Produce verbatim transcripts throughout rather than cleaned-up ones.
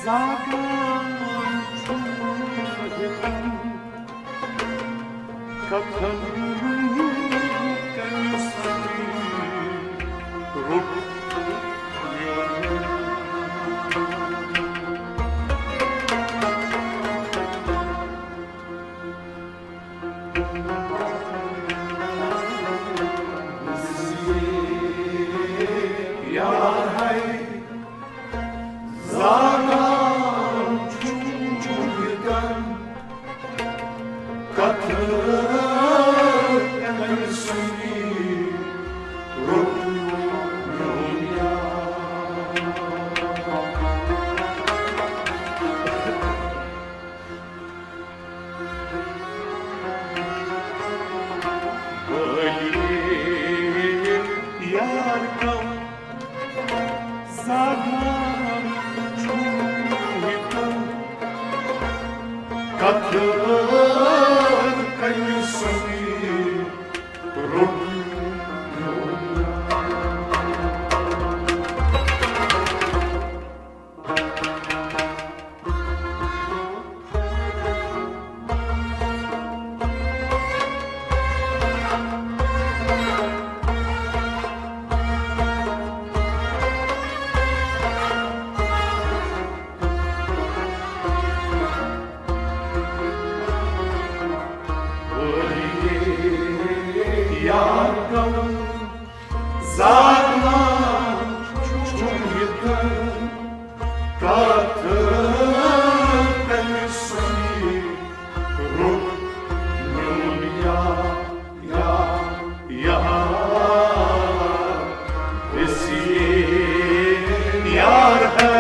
زاگان چھُ ہیٚکان کتھن کٔمِس روٚٹ۔ یار ہے زانان چھُ یہِ کَن کتھٕ کٔمۍ سٕنٛدی روٚٹ میون یار۔ یار کم زانان چھُ یہِ کم کتھٕ کٔمۍ سٕنٛدی روٚٹ۔ یار کم زانان چھُ یہِ کن کتھٕ کٔمۍ سٕنٛدی روٚٹ میون یار، یار، یار، اسی یار ہے۔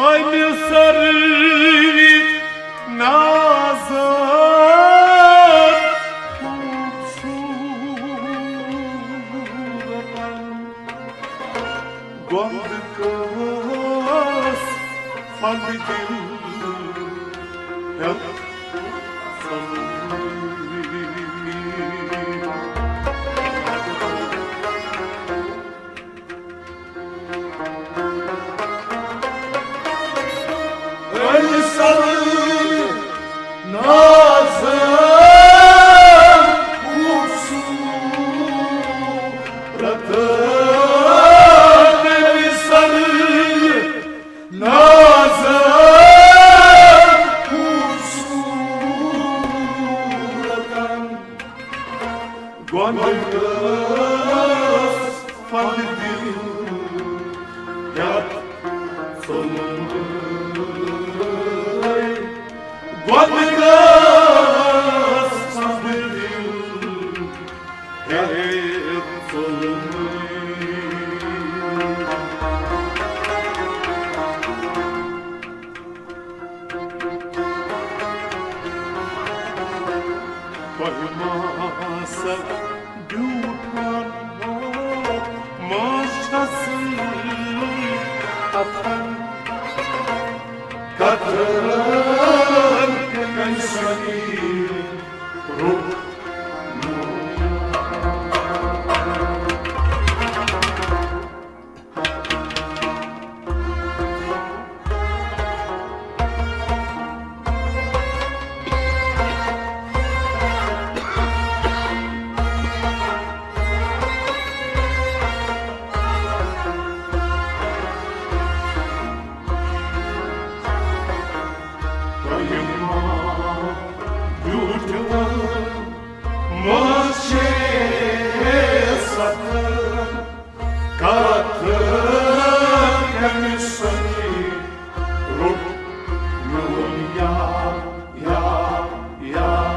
امہِ سرٕے نازن خوٗبصوٗرتن گۄنٛدٕ کٲس پھۄلہِ دِل ہٮ۪تھ ژۄلمُت۔ أمۍ سرٕ نازن خوٗبصوٗرت، أمۍ سرٕ نازن خوٗبصوٗرتن گۄڈٕ ٲس پھۄلہِ دِل یتھ ژوٚلمُت۔ گۄڈٕ ٲس پھۄلہِ دِل یتھ آسکھ بیوٗٹھان ووت، منٛز چھَس اَتھن کتھن کٔمۍ سۄنی روٚٹ۔ بیوٗٹھوَل منٛز چھے ستھ کتھ کٔمۍ سۄنی روٚٹ میون یار، یار، یار۔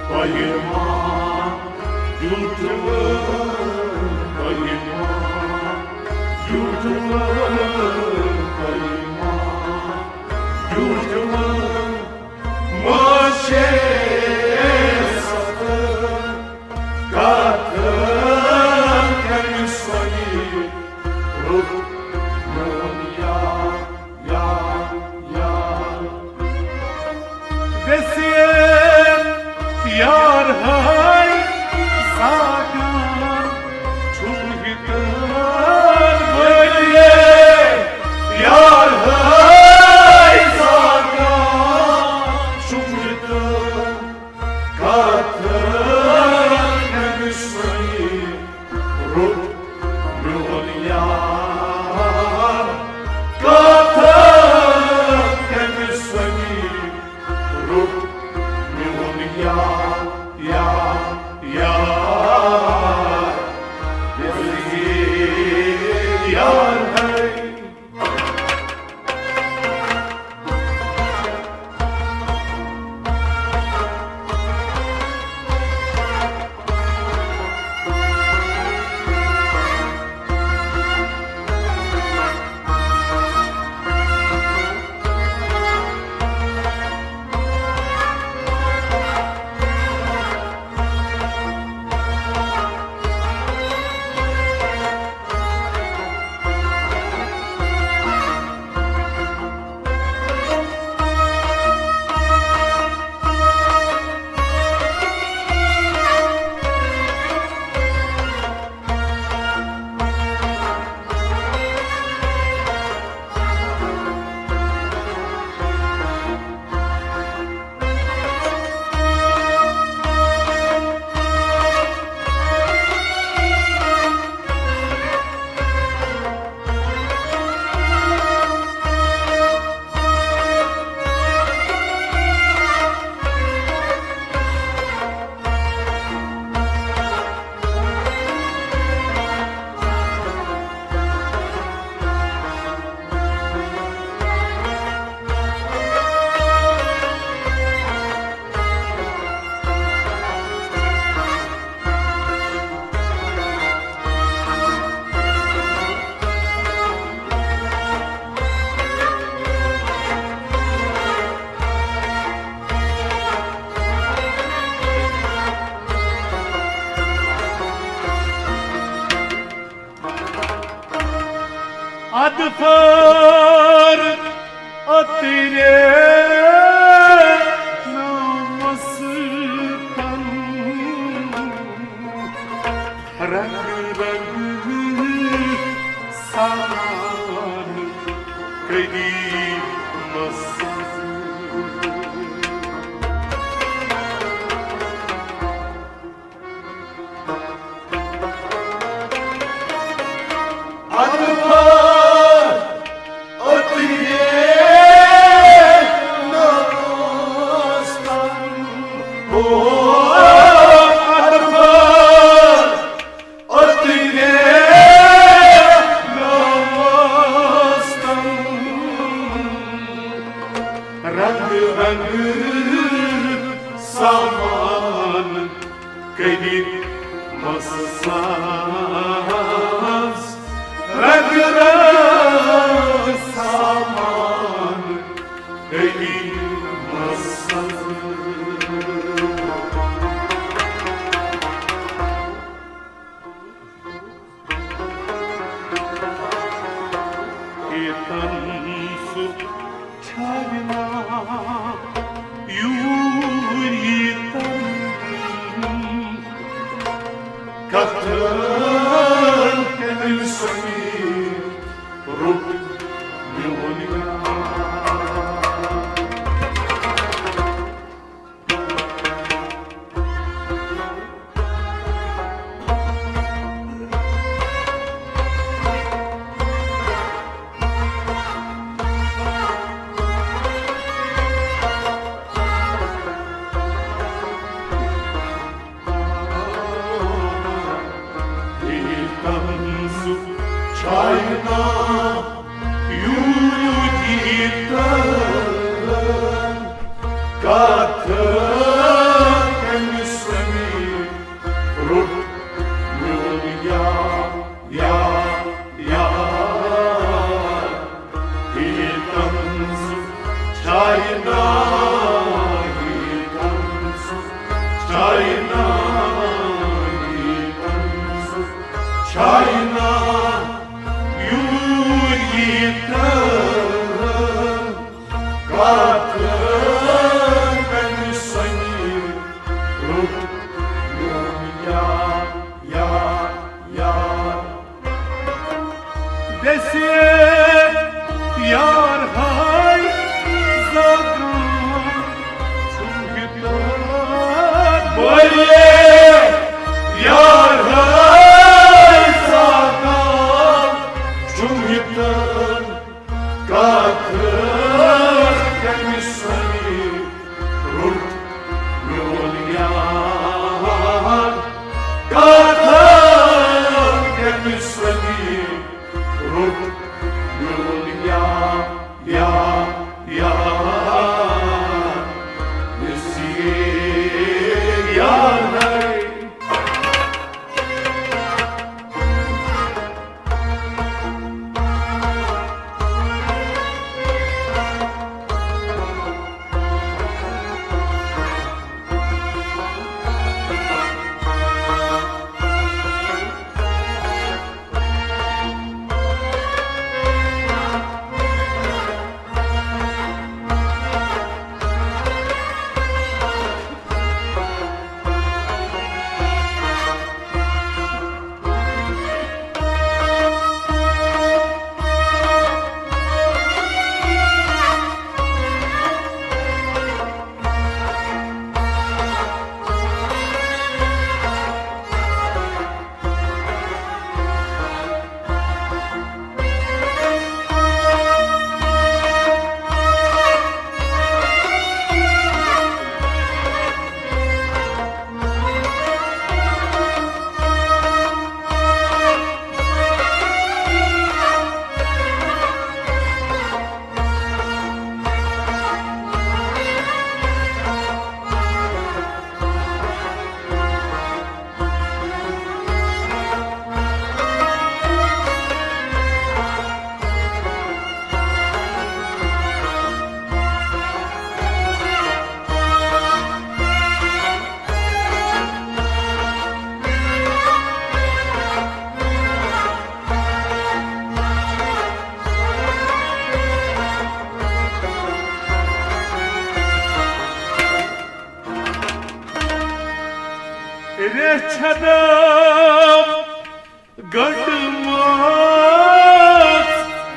تۄہہِ ما بیوٗٹھوَل، تۄہہِ ما بیوٗٹھوَل، تۄہہِ ما بیوٗٹھوَل منٛز چھے ستھ کتھ کٔمۍ سۄنی روٚٹ میون یار، یار، یار۔ ویسے یار ہاے زاگان چھُم یہِ تار، ویسے یار ہاے زاگان چھُم یہِ تار۔ کتھ کٔمۍ سۄنی روٚٹ میون یار، کتھ کٔمۍ سۄنی روٚٹ میون یار، یار، یار، یار ہے۔ اَدٕ پھٔر أترِ ناوَس تَل۔ رنگ رنگ سامان قدیمس۔ اَدٕ پھٔر أترِ ناوَس تَل۔ او، اَدٕ پھٔر أترِ ناوَس تَل۔ رنگ رنگ سامان قدیمس ساز، رنگ رنگ سامان قدیمس ساز۔ China, you eat کتھ کَنہِ سۄنہِ روٚٹ میون یار، یار، یار۔ دٔسۍ یار ہاے زاگان چھُم یہِ تار۔ بٔلۍ یار ہاے زاگان چھُم یہِ تار۔ کتھ کَنہِ سۄنہِ روٚٹ میون یار، کتھ کَنہِ سۄنہِ روٚٹ میون یار، یار، یار، یُس یہِ یار ہے۔ ریٚچھنم گنڈمژ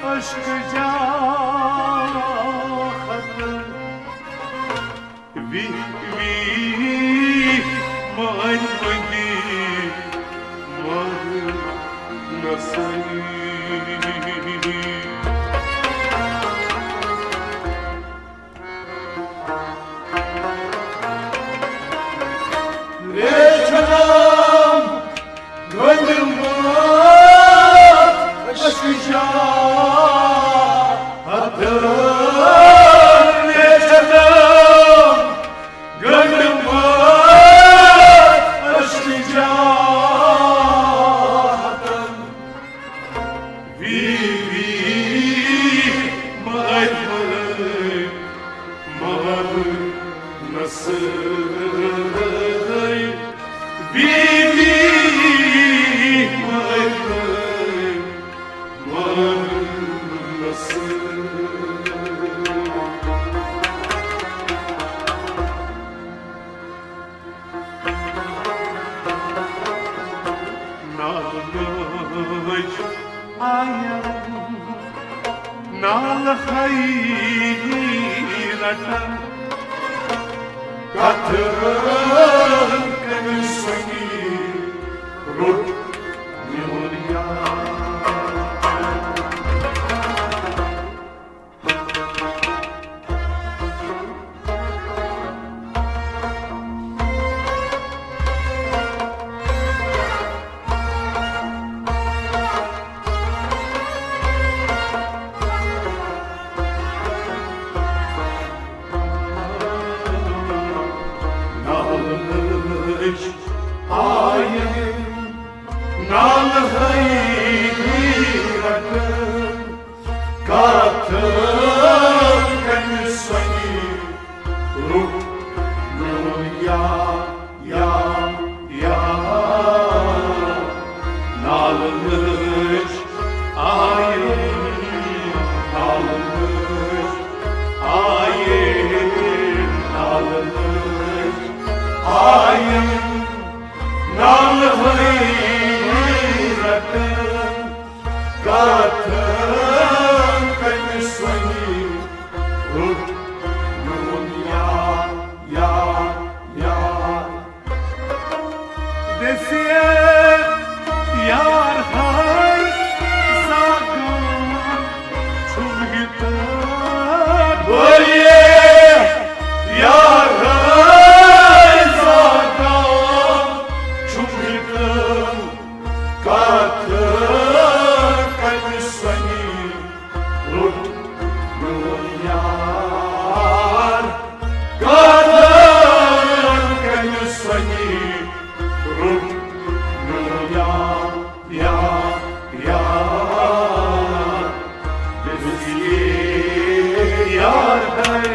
اشک جاہت۔ وی وی مٲنۍ مٔنٛگی مٲنۍ نسٲنی۔ ریٚچھنم گنڈمژ اشک جاہت۔ ریٚچھنم گنڈمژ اشک جاہت۔ وی وی مٲنۍ مٲنۍ مٲنۍ نسٲنی۔ وی وی مٲنۍ مٲنۍ مٲنۍ نسٲنی۔ نالہٕ نٲج آیم نالہٕ ہاے رٹن۔ کتھ کَنہِ سۄنہِ روٚٹ میون یار۔ یار ہاے زاگان چھُم ہیوٚتمُت۔ بولیے یار ہاے زاگان چھُم ہیوٚتمُت۔ کتھ کتہِ سۄنی روٚٹ میون یار، کتھ کتہِ سۄنی روٚٹ میون یار، یار، یار، بس یار ہے۔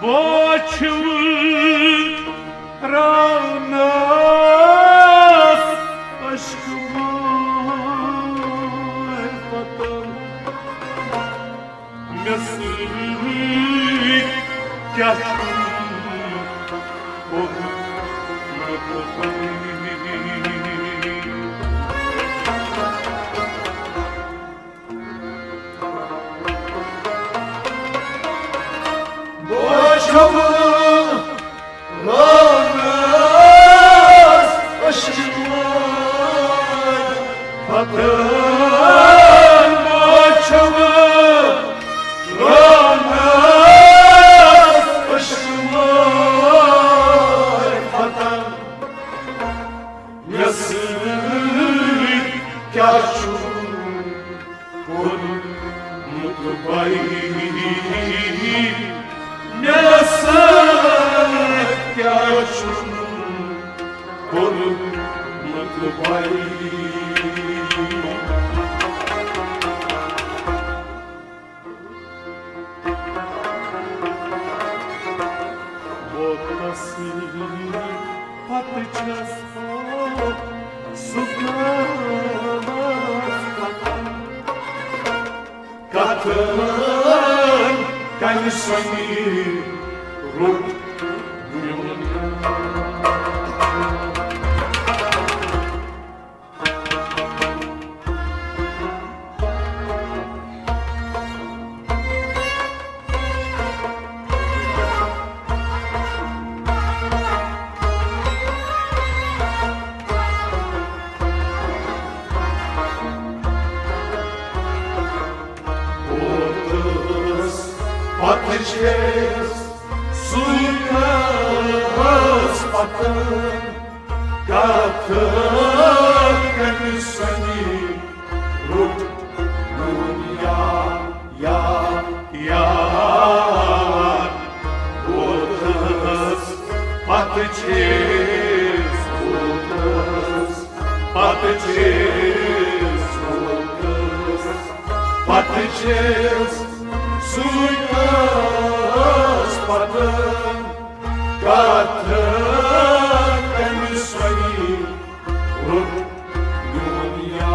بوچھو راونس اشک مار پتن، مےٚ سۭتۍ کیٛاہ چھُ کوٚرمُت؟ بوچھو رانس اشک مار پتن، بوچھو رانس اشک مار پتن، مےٚ سۭتۍ کیٛاہ چھُ کوٚرمُت بھائی؟ مےٚ سۭتۍ کیٛاہ چھُ کوٚرمُت بھائی؟ ووتس پتہٕ چھَس سُہ کتھ کتھن کنہِ سۄنہِ روٚٹ میون۔ پتہٕ چھَس سُے کتھ پتہٕ کتھ کنہِ سۄنہِ روٚٹ میون یار، یار، یار۔ ووتس پتہٕ چھَس، ووتس پتہٕ چھَس، ووتس پتہٕ چھَس سُے کتھ پتہٕ کتھ کنہِ سۄنہِ روٚٹ میون یار۔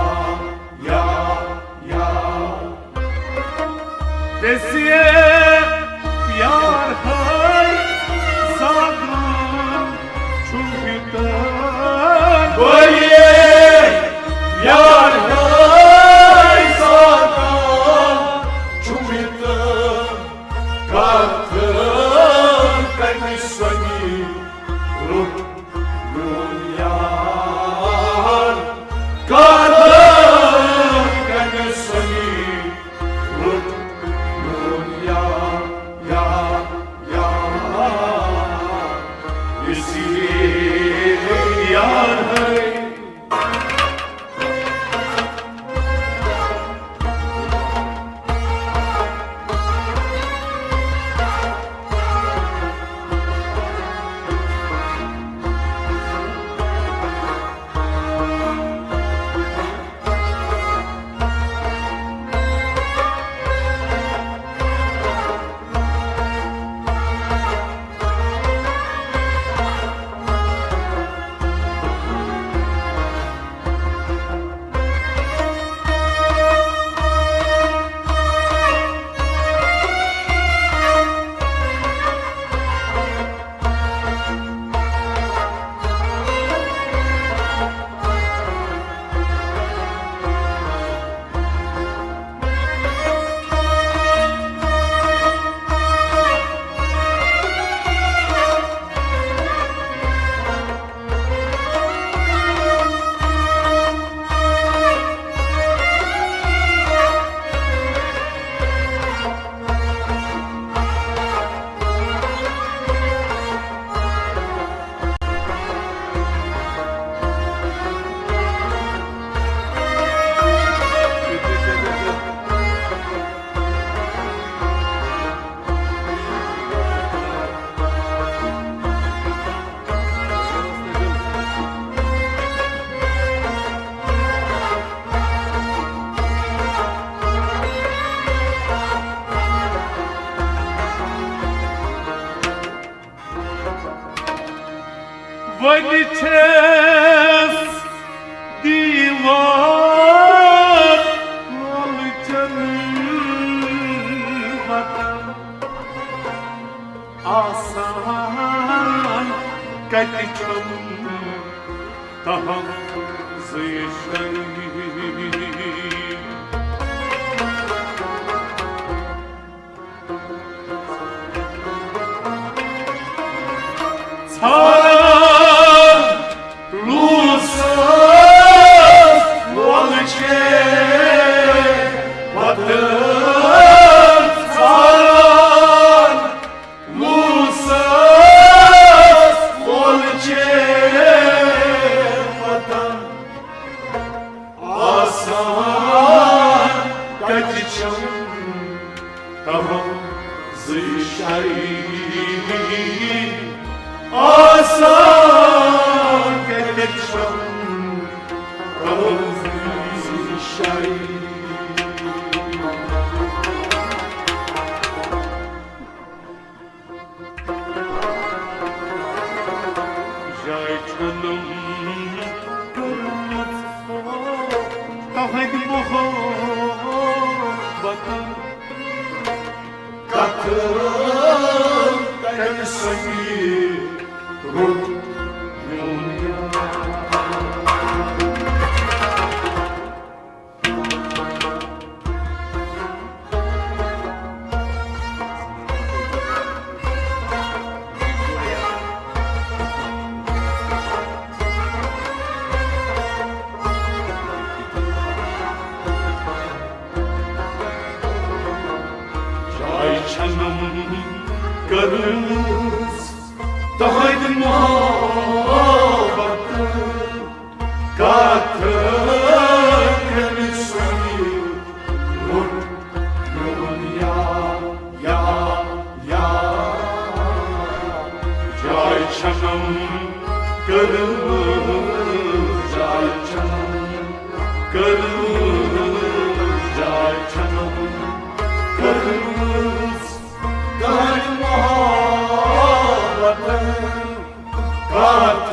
چھَس دیوار لولہٕ چن وطن آسان کتہِ چھُم تہم زٕ شریٖک۔ ژھانٛڈان لوٗسس وول چھے وطن ژھانٛڈان لوٗسس وول چھے وطن آسان کتہِ چھم تمام زٕ شریٖک آسان کتہِ چھم تمام زٕ شریٖک۔ جاے چھنم کٔرمٕژ تہنٛدِ محبتن کتھ کٔرۍ سنگی روٚٹ میون یار۔ جاے چھنم کٔرمٕژ تہنٛدِ محبتن کتھ کٔرۍ سنگی روٚٹ میون یار، یار، یار۔ جاے چھنم کٔرمٕژ، جاے چھنم کٔرمٕژ، جاے چھنم کٔرمٕژ تہنٛدِ محبتن کتھ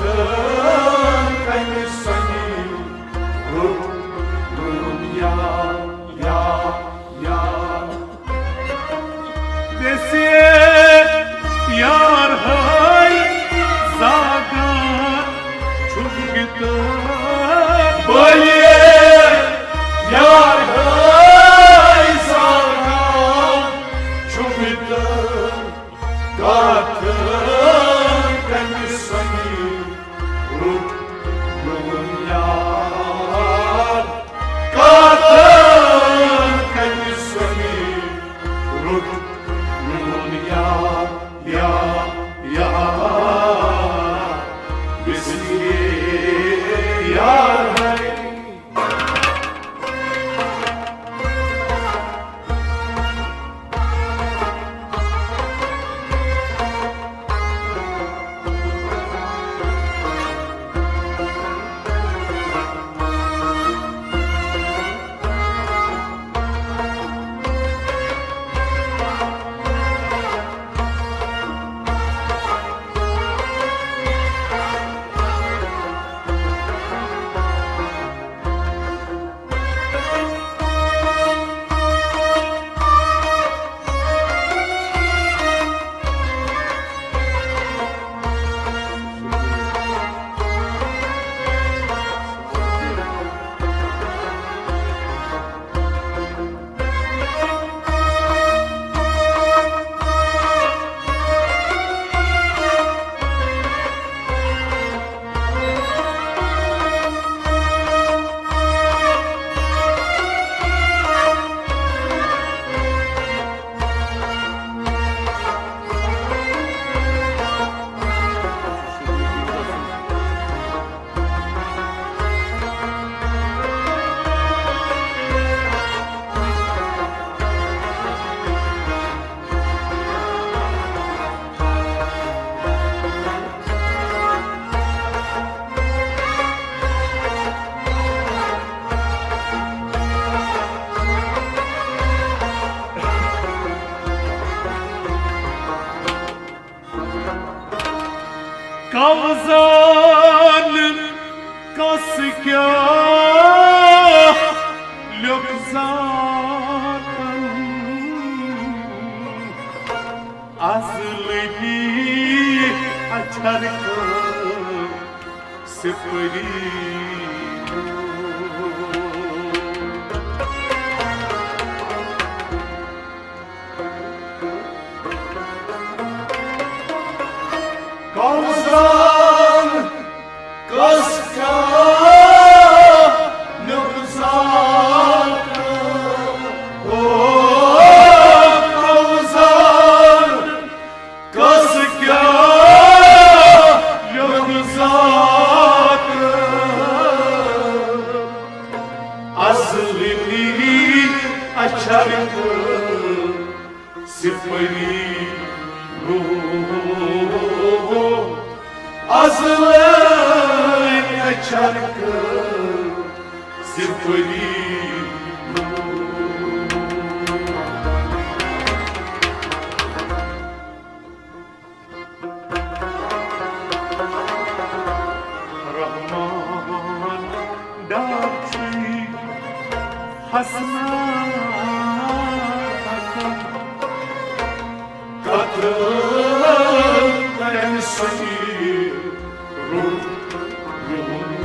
ذاتن از لبی اچھر کر سپری۔ کاوزان کس کیا لغزات، او کاوزان کس کیا لغزات، از لبی اچھر کر سپری رو، از لبی اچھر کر سپری رو۔ رحمان ڈاکٹری حسناتن قتل تٔمۍ سٕنٛدِ روٚٹ روٚٹ۔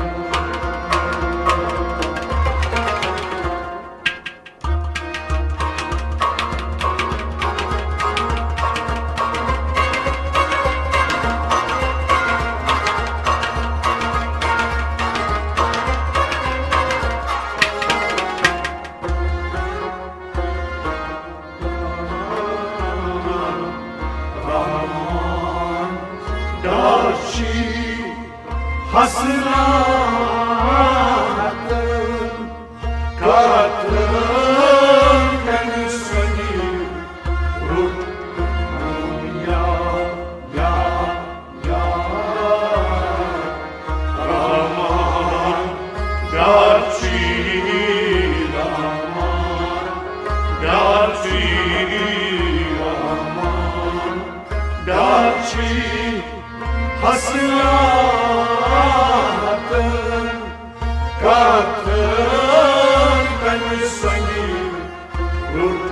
رحمان ڈاکٹری حسناتن قتل تٔمۍ سٕنٛدِ روٚٹ روٚٹ۔ یا، یا، یا۔ رحمان ڈاکٹری، رحمان ڈاکٹری، رحمان ڈاکٹری حسناتن قتل تٔمۍ سٕنٛدِ روٚٹ